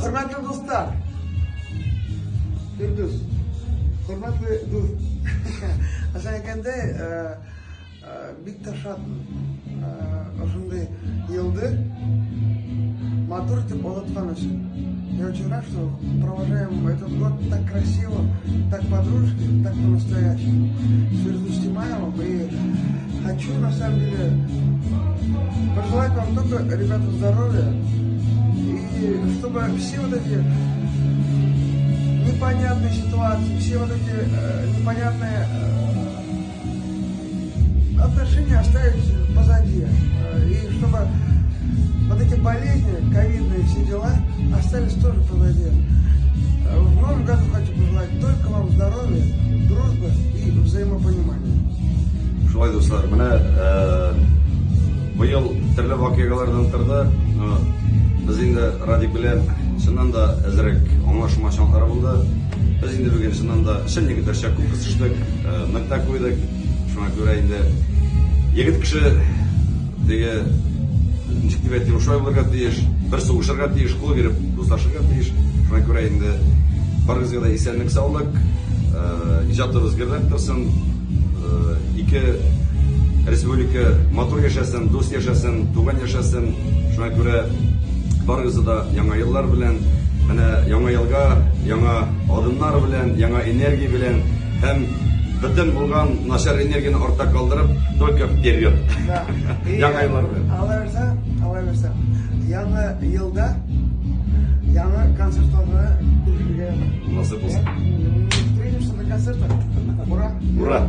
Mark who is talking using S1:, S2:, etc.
S1: Хөрмәтле дуслар, Фирдүс, хөрмәтле дус. Хәсән әкәндәй, бик тә шатмын. Ошондый елды матур итеп озаткан өчен. Я очень рад, что провожаем этот год так красиво, так по-дружески, так по-настоящему. С Фирдус Тимаевым. И хочу, на самом деле, пожелать вам только, ребята, здоровья. И чтобы все вот эти непонятные ситуации, все вот эти непонятные отношения оставить позади. И чтобы вот эти болезни, ковидные все дела, остались тоже позади. В новом году хочу пожелать только вам здоровья, дружбы и взаимопонимания.
S2: Шулай, дуслар, менә быел төрле вакыйгалардан торды. Без инде Радик белән чыннан да әзрәк аңлашылмаучанлыклар булды. Без инде бүген чыннан да чын егетләрчә күп кысыштык, нокта куйдык. Шуңа күрә инде егет кеше теге ничек дип әйтим, шулай булырга тиеш, бер сугышырга тиеш, кул биреп дуслашырга тиеш. Шуңа күрә инде барыгызга да исәнлек, саулык, иҗатыбыз гөрләп торсын, ике республика матур яшәсен, дус яшәсен, туган яшәсен. Шуңа күрә барыгызны да яңа еллар белән, менә яңа елга, яңа адымнар белән, яңа энергия белән һәм бөтен булган начар энергияне артта калдырып, только вперед.
S1: Да. И
S2: Яңа еллар белән.
S1: Алла бирсә, Алла бирсә. Яңа елда яңа концертларда күрешергә.
S2: Насыйп булсын.
S1: Встретимся на концертах. Ура!
S2: Ура!